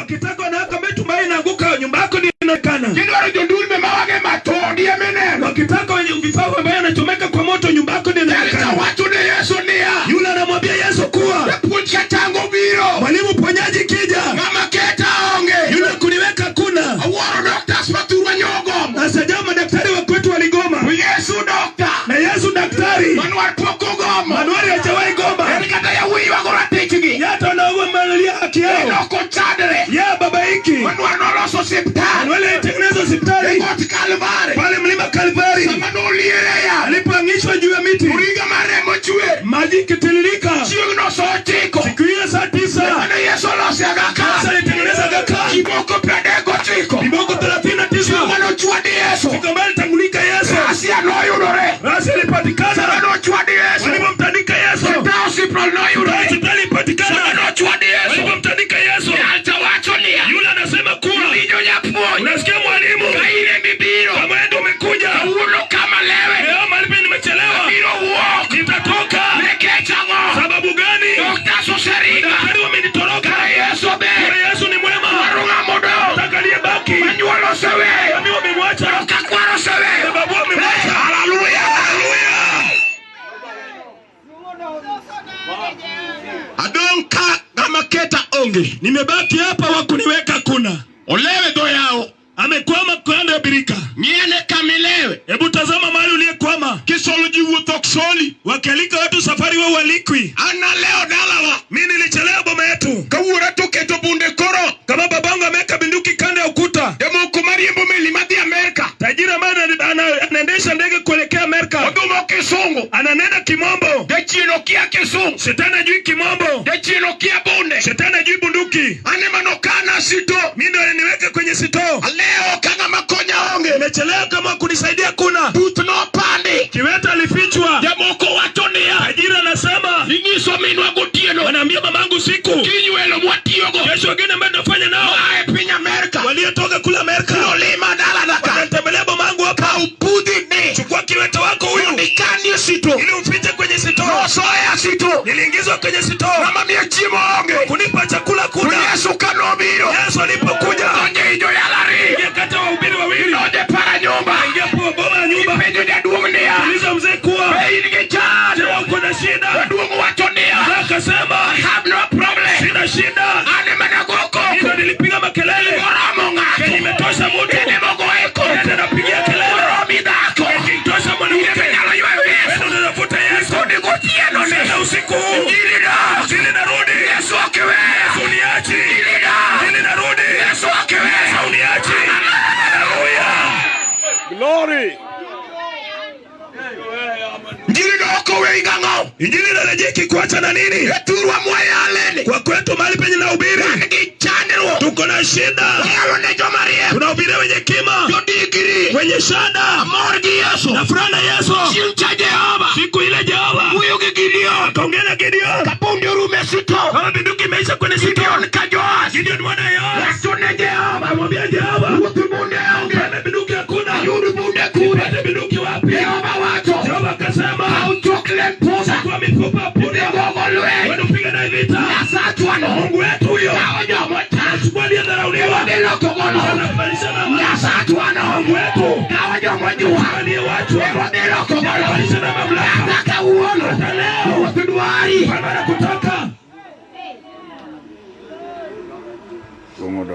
Wakitaka wanawake ambaye tumai inaanguka, nyumba yako ndio inaonekana. Gidwaro jondulme mawang'e matondi emineno. Wakitaka wenye vifaa ambayo yanachomeka kwa moto, nyumba yako ndio Jalcha inaonekana. wacho ne Yesu niya. Yule anamwambia Yesu kuwa Japuonj kachango biro. mwalimu ponyaji kija, Ng'ama keta onge. yule kuniweka kuna. Awuoro doctors mathurwa nyogomo. Sasa jao madaktari wa kwetu waligoma, Yesu doctor. na Yesu daktari Manuel pok ogomo. Manueli hajawahi goma, En kata yawuoyi wago ratichgi. hata wanaogomalia haki En yao ok ochandre. ya babaiki. Manuel noloso osiptal. Manueli alitengeneza E hospitali got Kalvari. pale mlima Kalvari, Sama noliere yath. alipoangishwa juu ya miti, Origa mar remo chwer. maji ikitiririka. Chieng'no sa ochiko. Siku hiyo saa 9 Mane Yesu olose Yesu aga ka. alitengeneza Aga Khan Kiboko 39. viboko 39 Mane ochwadi Yesu. siku ambayo alitangulika Yesu, Ghasia noyudore. rasi Sama ilipatikana nochwadi Yesu. walipomtandika Yesu, Osiptal noyudore. hospitali Sama ilipatikana nochwadi Yesu. walipomtandika Yesu. Jalcha wacho niya. Yule anasema kuwa Winjo japuonj. unasikia mwalimu, Ka in emibiro. kama wewe ndio umekuja Kawuono kama lewe. leo, mahali penye nimechelewa, Biro wuok. nitatoka. Nikech ang'o? Sababu gani? Doctors oseringa. Daktari wamenitoroka. Kare Yesu ber. Bwana Yesu ni mwema, Dwaro ng'ama odong'. nataka aliyebaki. Manyuol oseweyo. Mami wamemwacha, Kakwar oseweyo. babu wamemwacha. Haleluya. Haleluya! Adong' ka ng'ama keta onge. Nimebaki hapa, wa kuniweka kuna. Olewe dho yawo. Amekwama kando ya birika. Ng'iane kamilewe. Hebu tazama mahali uliyekwama. Kisolo ji wuoth ok soli. Wakialika watu safari, wao walikwi. An nalewo dalawa. Mimi nilichelewa boma yetu, Kawuora to keto bunde koro. kama babangu ameweka bunduki kando ya ukuta. Jomoko mariembo meli madhi Amerka. Tajiri ambaye anaendesha ndege kuelekea Amerika Odhumo kisungu. ananena kimombo. Jachien okia kisungu. Shetani hajui kimombo, Jachien okia bunde. shetani hajui bunduki. An ema nokana sito. Mimi ndo aliniweka kwenye sitoo. Alewo ka ng'ama konya onge. Nimechelewa, kama kunisaidia kuna Buth nopandi. kiwete alifichwa. Jamoko wacho niya. Tajiri anasema, Inyiso minwa gotieno. wanaambia mamangu siku Kiny welo mwatiyogo. kesho, wengine ambao tunafanya nao Maa e piny Amerka. waliotoka kule Amerika Nolima dalana ka. watatembelea bomangu hapa. Kaw pudhi ni. Chukua kiwete wako huyu Mondo ikanie sito. ili umfiche kwenye sitoo. Nosoye sito. Niliingizwa kwenye sitoo, Ng'ama miyo chiemo onge. kunipa chakula To kuna. Yesu kanobiro. Yesu alipokuja Donjo ei joyal ariyo. ingia kati ya wahubiri wawili, Donjo e para nyumba. ingia kwa boma ya nyumba, Penjo jaduong' niya. uliza mzee kuwa Be in gi chan. je, uko na shida? Jaduong' wacho niya. Mzee akasema I have no problem. sina shida, An ema nago koko. hivyo nilipiga makelele Oromo ng'ato. kenye imetosha mtu En ema ogoye koko. ende napigia kelele Oromi dhako. ikitosha In mwanamke, ema inyalo ywayo Yesu. wewe unatafuta Yesu Kodi gotieno ni. tena usiku huu, Injili dok. Injili narudi, Yesu ok weya. Yesu uniachi, Injili dok. Injili narudi, Yesu ok weya. Yesu uniachi. Haleluya! Glory. Injili dok oweyi gang'o? Injili inarejea ikikuacha na nini? E thurwa mwayaleni. Kwa kwetu mahali penye nahubiri Wan gi chandruok. tuko na shida, Wayalo ne joma riek. tunahubiria wenye kima, Jodigri. wenye shada Mor gi Yesu. na furaha na Yesu. Chieng' cha Jehova. Siku ile Jehova Wuoyo gi Gideon. akaongea na Gideon, Kabundi orumo e sito. kama bunduki imeisha kwenye sitoo. Gideon ka Joash. Gideon mwana wa Yoash Wacho ne Jehova. amwambia Jehova, Ruoth bunde onge. pana bunduki hakuna, Ayud bunde kure. nipate bunduki wapi? Jehova wacho. Jehova akasema, Kaw chok lem punda. chukua mifupa ya punda, Idhigogo lweny. wewe upige naye vita. Nyasachwano. Mungu wetu huyo Kawo jomota. achukua aliyedharauliwa, Idhi lokogono. anabadilisha na mamlaka. Nyasachwano. Mungu wetu Kawo jomojua. aliyewachwa, Idhi lokogono. anabadilisha na mamlaka. Hata kawuono. Hata leo Ruoth dwari. Bwana anakutaka.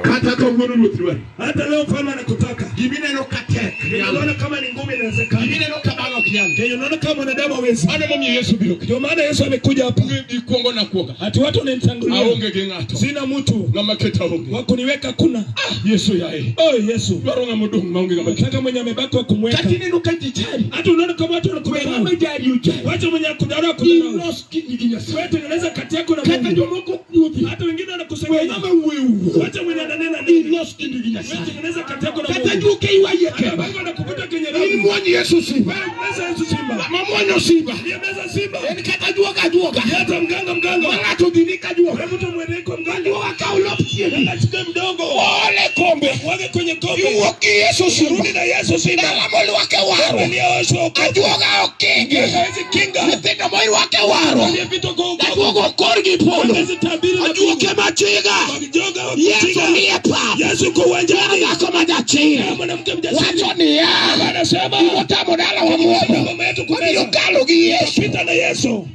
Kata kawuono ruoth dwari. Hata leo mfalme anakutaka. Gimineno ka tek. Unaona kama ni ngumu, inawezekana. Gimineno ka dhano ok nyal. Kenye unaona kama mwanadamu hawezi. Mano momiyo Yesu biro ka. Ndio maana Yesu amekuja hapa. Ikuongo nakuoga. Ati watu wananitangulia. Aonge gi ng'ato. Sina mtu Ng'ama keta onge. wa kuniweka kuna. Yesu yaye. Oh Yesu. Dwaro ng'ama odong' maonge ng'ama keta. Nataka mwenye amebaki wa kumweka. Kata ineno ka ji jari. Hata unaona kama watu We wanakudharau. ng'ama jari ojari. Wacha mwenye akudharau akudharau. Ilos kinyi gi Nyasaye. Wewe tengeneza kati yako na Kata Mungu. jomoko kuodhi. Hata wengine We wanakusengenya. ng'ama wuoyo wuo. Wacha mwenye ananena nini. Ilos kinyi gi Wewe Nyasaye. tengeneza kati yako na Kata Mungu. juoke ywaye Hata keba. Mungu anakuvuta kwenye In rabu. muony Yesu simba. Wewe meza Yesu simba. Ng'ama muonyo simba. Ndiye meza simba. En kata juoga juoga. Hata mganga mganga. Ma ng'ato dhi ni ka juoga. Wewe mtu mweleko mganga. Juoga kaw lop chiegi. Achukue mdogo. Ole kombe. Mwage kwenye kombe. Iwuok gi Yesu simba. Rudi na Yesu simba. Dala molwake waro. Aliyeoshwa wokovu. Ajuoga ok kingi. Hawezi kinga. Nyithindo moirwake waro. Aliyepitwa kwa wokovu. Ajuoga okor gi polo. Hawezi tabiri na Ajuoke machiko. Pujiga. Wakijoga Yesu wakujiga. nie pap. Yesu uko uwanjani. Dhako ma jachir. Mwanamke mjasiri. Wacho niya. Anasema Gimotamo dala wa muomo. mama yetu kwa Wabiro meza. kalo gi Yesu. Pita na Yesu.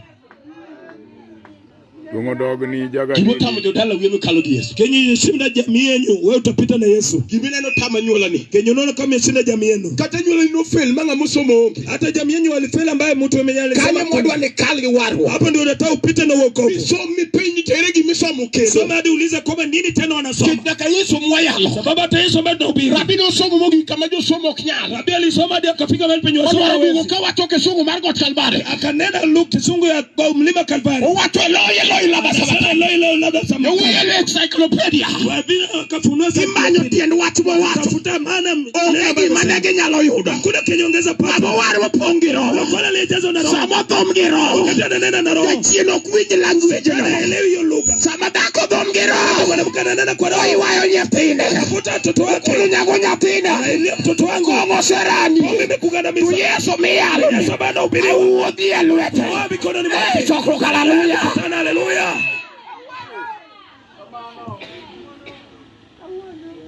Duong' odogni jaga Gimotamo jodala wenu kalo gi Yesu. Kenye yeshinda jamii yenyu, wewe utapita na Yesu. Gimineno tama anyuolani. Kenye unaona kama yeshinda jamii yenu. Kata anyuolani nofel ma ng'ama osomo onge. Hata jamii yenyu walifeli ambaye mtu mwenye Kanyo alisema mwadwa ni kal gi warruok. hapo ndio unataka upite na wokovu. Isom mipenj tere gimisomo kendo. Soma hadi ulize kwamba nini tena wanasoma. Nikech nyaka Yesu mwayalo. Sababu hata Yesu ambaye tunahubiri. Rabi nosomo mogik kama josomo ok nyal. Rabi alisoma hadi akafika mahali penye wasomo Odwaro duogo hawezi. ka wacho kisungu mar got Kalvari. Akanena Luke kisungu ya kwa mlima Kalvari. Owacho Eloi Eloi lama Sasa sabakthani. leo leo labda samaki. Owuoyo e encyclopedia. Wabila wakafunua Gimanyo tiend wach mowacho. Tafuta maana Onge gima ne ginyalo yudo. Hakuna kenye ongeza Kama pato. warruok pong' gi roho. Wakala aliyejazwa na roho. Sama othom gi roho. Wakati ananena na roho. Jachien ok winj language no. Haelewi hiyo lugha. Sama dhako dhom gi roho. Mwanamke ananena kwa roho. Oywayo nyithinde. Tafuta watoto wake. Koro nyago nyathina. Anailia mtoto wangu. Kong'o oserami. Pombe To imekugandamiza. Yesu miyalo. Yesu ambaye anahubiriwa. Awuodhi e lwete. Toa mikononi Eh, mwake. Chokruok haleluya. Sana haleluya.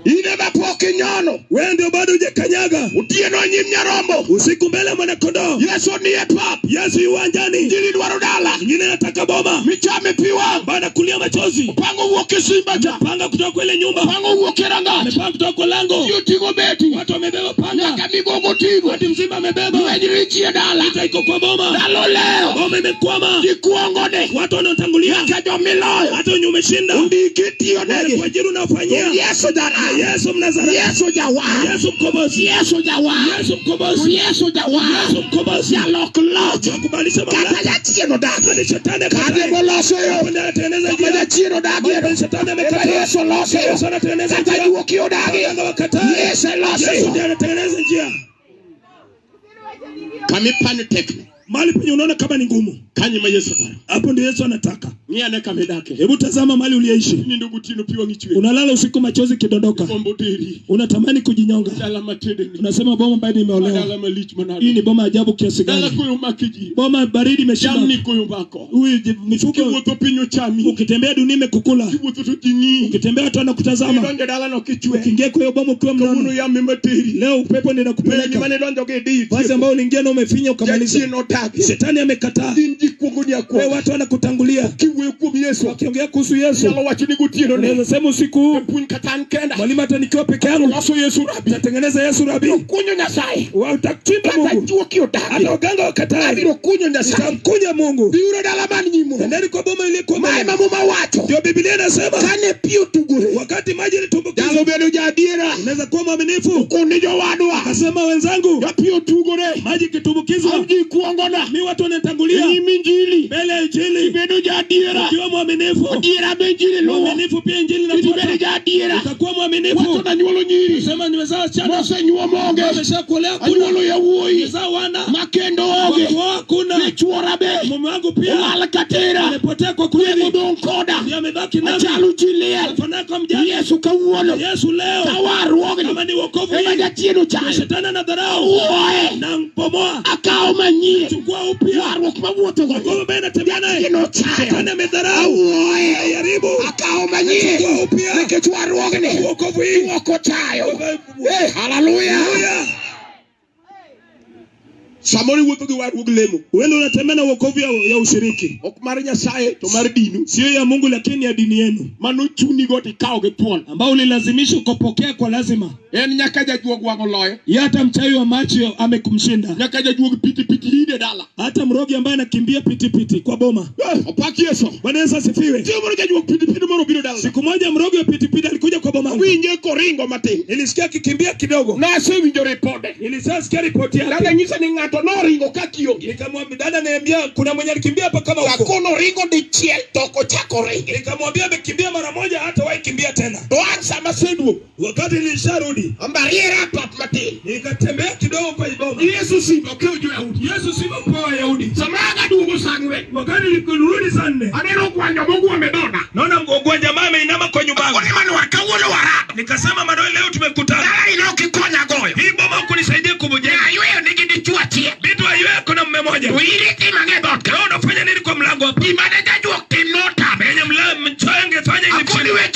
In ema pok inyono. Wewe ndio bado hujakanyaga. Otieno e nyim nyarombo. Usiku mbele ya mwanakondoo. Yesu ni e pap. Yesu yu uwanjani. Injili dwaro dala. Mwingine anataka boma. Michame pi wang'. Bana kulia machozi. Pango wuok e simba cha. Panga kutoka kwa ile nyumba. Pango wuok e rangach. Panga kutoka kwa lango. Ji oting'o beti. Watu wamebeba panga. Nyaka migogo ting'o. Watu mzima amebeba. Lweny richi e dala. Vita iko kwa boma. Ndalo leo. Boma imekwama. Ji kuongo ne. Watu wanaotangulia. Nyaka jomiloyo. Hata wenye umeshinda. Ondiki tiyo negi. Kwa ajili unaofanyia. Yesu jara. Yesu Mnazareti. Yesu jawar. Yesu mkombozi. Yesu jawar. Yesu mkombozi. Yesu jawar. Yesu mkombozi. Jalok loch. Kubadilisha Kata mamlaka. jachien odagi. Hadi shetani Kade akatae. moloso yo. Hapo ndiye anatengeneza Kama njia. jachien odagi. Hapo shetani Ema amekataa. Yesu loso yo. Yesu anatengeneza Kata njia. juoki odagi. Waganga wakatae. Yesu loso Yesu yo. ndiye anatengeneza njia. Kamipani tekne. Mahali penye unaona kama ni ngumu, Kanyo ma Yesu dwaro. hapo ndio Yesu anataka. Ng'i ane kama idake. Hebu tazama mahali uliyeishi. Nindo gotieno pi wang'i chwer. Unalala usiku machozi kidondoka, Gombo teri. unatamani kujinyonga, Dala matedeni. unasema boma ambayo nimeolewa Dala malich hii manade. ni boma ajabu kiasi Dala gani? koyo maki ji. Boma baridi imeshiba, Jamni koyo mako. huyu mifugo, Kiwuotho piny ochami. ukitembea dunia imekukula, Kiwuotho to ji ng'iyi. ukitembea watu wanakutazama, Idonjo dalano kichwe. ukiingia kwa hiyo boma ukiwa Kawuono mnono, yamo materi. leo upepo ndio Lewni inakupeleka mane idonjogo e dei basi, ambao uliingia na umefinya ukamaliza. Jachien odagi. Shetani amekataa, In ji kuongo ni wewe akuonga. watu wanakutangulia Kiwuoyo kuom Yesu. wakiongea kuhusu Yesu. Nyalo wacho ni gotieno ne. Unaweza sema usiku huu, Puonj kata an kenda. mwalimu, hata nikiwa peke yangu Loso Yesu rabi. nitatengeneza Yesu rabi, Kunyo Nyasaye. watachimba Kata Mungu, juoki odagi. hata waganga wakatae, Abiro kunyo Nyasaye. nitamkunya Mungu. Biuro dala man nyimu. Endeni kwa boma iliyokuwa Mae mbele. ma muma wacho. Ndio Biblia inasema Kane pi otugore. wakati maji ilitumbukizwa, Nyalo bedo jaadiera. unaweza kuwa mwaminifu. Kundi jowadwa. Akasema wenzangu, Ka pi otugore. maji ikitumbukizwa, An ji kuongona. mi watu wananitangulia Nyim injili. mbele ya Injili. Bedo jaadiera. Ukiwa mwaminifu, Adiera be injili luwo. mwaminifu pia Injili Ibedo inafuata. jaadiera. Utakuwa Wacho mwaminifu. nanyuolo nyiri. Sema nimezaa wasichana, Mosenyuom onge. ameshakuolea kuna, Anyuolo yawuoyi. nimezaa wana, Makendo onge. wakuoa kuna, Dichuora be. mume wangu pia Olal katera. amepotea kwa kweli, Odong' koda. ndiye amebaki nami, Achalo chi liel. afanana kwa mjane. Yesu kawuono. Yesu leo Kawarruogni. kama ni wokovu Ema hii, jachien ochayo. shetani anadharau Wuoye. na mbomoa, Akawo manyien. chukua upya Warruok mawuothogo. wokovu ambaye anatembea naye. Jachien ochayo. Shetani amedharau, Awuoye. haiharibu Akawo manyien. Chukua upya Nikech warruogni. wokovu hii. Ok ochayo. Eh, haleluya. Haleluya. Samoro iwuotho gi warruog lemo. Wewe unatembea na wokovu ya ushiriki, Ok mar Nyasaye to mar dinu. sio ya Mungu, lakini ya dini yenu Mano chuni go tikawo gi thuon. ambao ulilazimisha ukapokea kwa lazima. En nyaka jajuog wang' oloye. Ye hata mchawi wa macho amekumshinda, Nyaka jajuog pitipiti ide dala. hata mrogi ambaye anakimbia pitipiti kwa boma. Opak Yesu. Bwana Yesu asifiwe. Chieng' moro jajuog pitipiti moro obiro dala. Siku moja mrogi wa pitipiti alikuja kwa boma yangu. Winje koringo matin. Nilisikia akikimbia kidogo, Nasewinjo ripode. nilishasikia ripoti yake. Dada nyisa ni ng'ato noringo ka kionge. Nikamwambia dada, niambia kuna mwenye alikimbia hapa kama huko. Kakono ringo dichiel to ok ochako ringe. Nikamwambia amekimbia mara moja, hata wahi kimbia tena. To an sama aseduogo. Wakati nilisharudi Ambariera pap matin. nikatembea kidogo kwa boma. Yesu simba okewo jo-Yahudi. Yesu si mkuu wa Wayahudi. Sama ang' aduogo sa ang'wen. Wakati nilirudi saa nne Aneno gwanja mogwom e dhoda. naona mgogwa jamaa ameinama kwa nyumba yangu. Akoni manwar kawuono warado. Nikasema Madoe, leo tumekutana. Dala ino ok ikonya goyo. Hii boma hukunisaidia kubujenga. Ayweyo nigi dichuo achiel. Bitu aywe kuna mume mmoja. To in itimo ang'e dhoot ka. Wewe unafanya nini kwa mlango hapa? Gima ne jajuok tim notame. Yenye mlango mchoyo angefanya ili Akoni we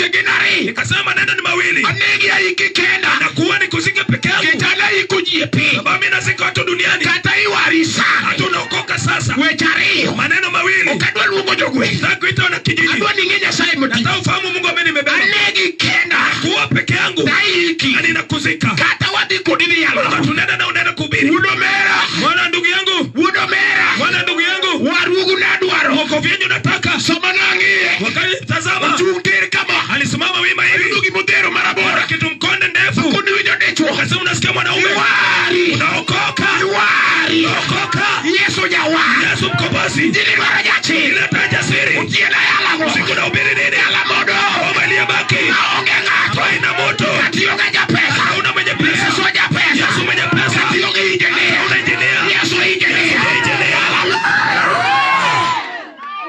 Nikasema maneno ni mawili. Anegi ayiki kenda. Nakuwa nikuzike peke yangu. Kitana iko ji e piny. Sababu mimi nazika watu duniani. Kata iwari sani. Hata unaokoka sasa. Weche ariyo. Maneno mawili. Ok adwa luongo jogweng'. Nataka kuita wana kijiji. Adwa ni ing'e Nyasaye moting'o. Nataka ufahamu Mungu ambaye nimebeba. Anegi kenda. Kuwa peke yangu. Tayiki. Na ninakuzika. Kata wadhi kodi dhi yalo. Kama tunaenda na unaenda kuhubiri. Wuod omera. Mwana ndugu yangu. Wuod omera. Mwana ndugu yangu. Warugu nadwaro. Wokovu yenyu nataka. Sama nang'iye. Wakati tazama. Ochung' tir kama. Alisimama wima hivi. Ayudo gimodhero marabora. Kitu mkonde ndefu. Koni winjo dichuo. Akasema unasikia mwanaume. Iwari. Unaokoka. Iwari. Unaokoka. Yesu jawar. Yesu mkombozi. Injili dwaro jachir. Ileta jasiri. Otieno yalago. Usiku nahubiri nini? Yala modo. Boma iliyobaki. Maonge ng'ato. Haina moto. Katiyo ga japesa. Hauna mwenye pesa. Yesu japesa. Yesu mwenye pesa. Katiyo gi injinia. Hauna injinia. Yesu injinia. Injinia.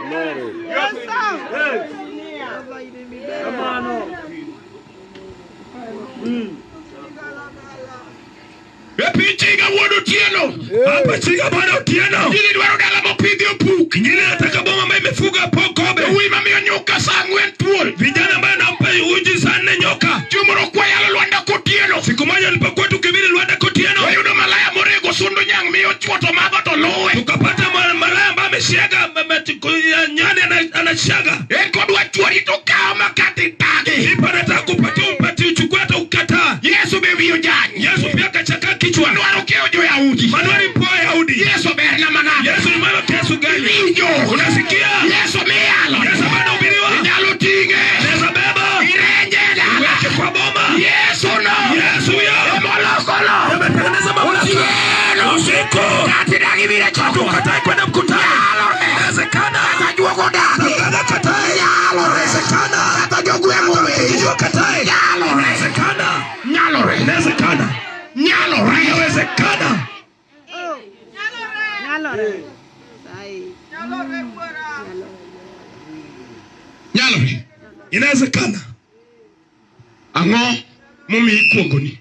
Glory. E piny Chiga wuod Otieno. Hapa Chiga bwana Otieno. Injili dwaro dala mopidhi opuk. Injili nataka boma ambayo imefuga kobe. Wuoyi mamiyo nyuka sa ang'wen thuol. Vijana ambayo nampa uji saa nne nyoka. Chieng' moro kwayalo Lwanda Kotieno. Siku moja nilipokuwa tukihubiri Lwanda Kotieno, Wayudo malaya morego sundo nyang' miyo chwo to madho to luwe. tukapata malaya ambaye ameshaga nyani anashaga. En kodwa chuori to kawo makati tagi. Ndipo anataka kupatia umpatie uchukue hata ukataa. Yesu be wiyo jany. Yesu pia akachaka kichwa. Dwaro kewo jo-Yahudi. Manueli mpoa Yahudi. Yesu berna manade. Yesu ni mwema kiasi gani? Iwinjo. Unasikia? Yesu miyalo. Yesu ambaye anahubiriwa. Inyalo ting'e. Anaweza beba. Irenje dala. Uweke kwa boma. Yesu no. Yesu huyo. Emolokolo. Ametengeneza mamlaka. Otieno. Usiku. Kati dagi biro chokruok. Tukatae kwenda mkutano. Nyalore. Inawezekana. Kata juogo dagi. Dada katae. Nyalore. Inawezekana. Kata jogweng' oweyi. Kijiji katae. Nyalore. Inawezekana. Nyalore. Inawezekana. Nyalore. Inawezekana. Nyalore. Sai. Nyalore. Inawezekana. Ang'o momiyo ikuongoni?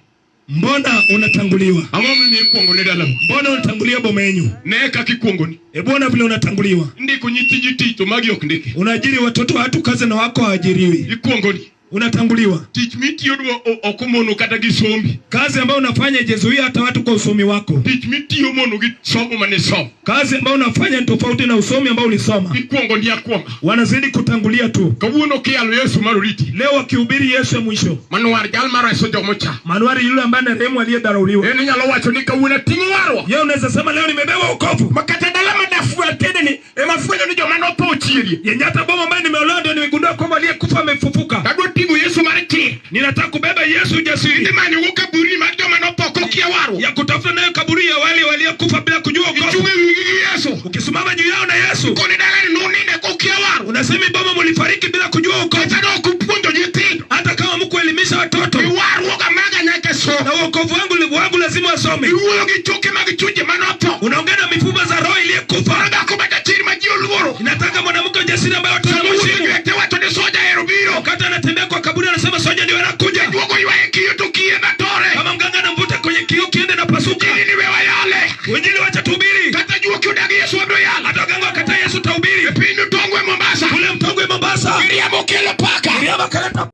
Mbona unatanguliwa? Ang'o momiyo ikuongo ne dalau? Mbona unatangulia boma yenyu? Ne kaka ikuongoni. E bwana, vile unatanguliwa. Indiko nyithi ji tich to magi ok ndiki. Unaajiri watoto watu kazi na wako hawaajiriwi. Ikuongoni. Unatanguliwa. Tich mitiyo dwa ok omono kata gi sombi. Kazi ambayo unafanya haijazuia hata watu kwa usomi wako. Tich mitiyo mono gi somo mane isomo. Kazi ambayo unafanya ni tofauti na usomi ambao ulisoma. Ikuongoni akuonga. Wanazidi kutangulia tu. Kawuono kiyalo Yesu mar oriti. Leo wakihubiri Yesu ya mwisho. Manuar jal mar reso jomocha. Manuari yule ambaye anarehemu aliyedharauliwa. En inyalo wacho ni kawuono ating'o warruok. Yeye unaweza sema leo nimebeba wokovu. Ma kata dala madafwe atedeni ema fwenyo ni joma notho ochierie. Yenye hata boma ambayo nimeolewa ndio nimegundua kwamba aliyekufa amefufuka. Adwa ting'o Yesu mar chir. Ninataka kubeba Yesu ujasiri Idhi manyogo kaburni mag joma notho kokia warruok. ya kutafuta nayo kaburi ya wale waliokufa bila kujua wokovu. Ichung' e wigi gi Yesu. Ukisimama juu yao na Yesu Koni dalani nuninde kokia warruok. unasema boma mlifariki bila kujua wokovu, Kata ne ok upuonjo nyithindo. hata kama mkuelimisha watoto. Iwarruok amaga nyaka som. Na wokovu wangu lazima wasome. Iwuoyo gi choke mag chunje manotho. Unaongea na mifupa za roho iliyekufa. Dhako ma jachir ma ji oluoro. Inataka mwanamke jasiri ambaye watu Sama wuotho wanamheshimu. gi lwete wacho ni soja ero biro. Wakati anatembea kwa kaburi anasema soja ndio anakuja. Juogo ywaye kiyo to kiye matore. Kama mganga anamvuta kwenye kioo kiende na pasuka. Injili ni wewa yale. Injili wacha tuhubiri. Kata juoki odagi Yesu wabiro yalo. Hata waganga wakataa Yesu tahubiri. E piny Mtongwe Mombasa. Kule Mtongwe Mombasa. Miriambo kelo paka. Miriam akaleta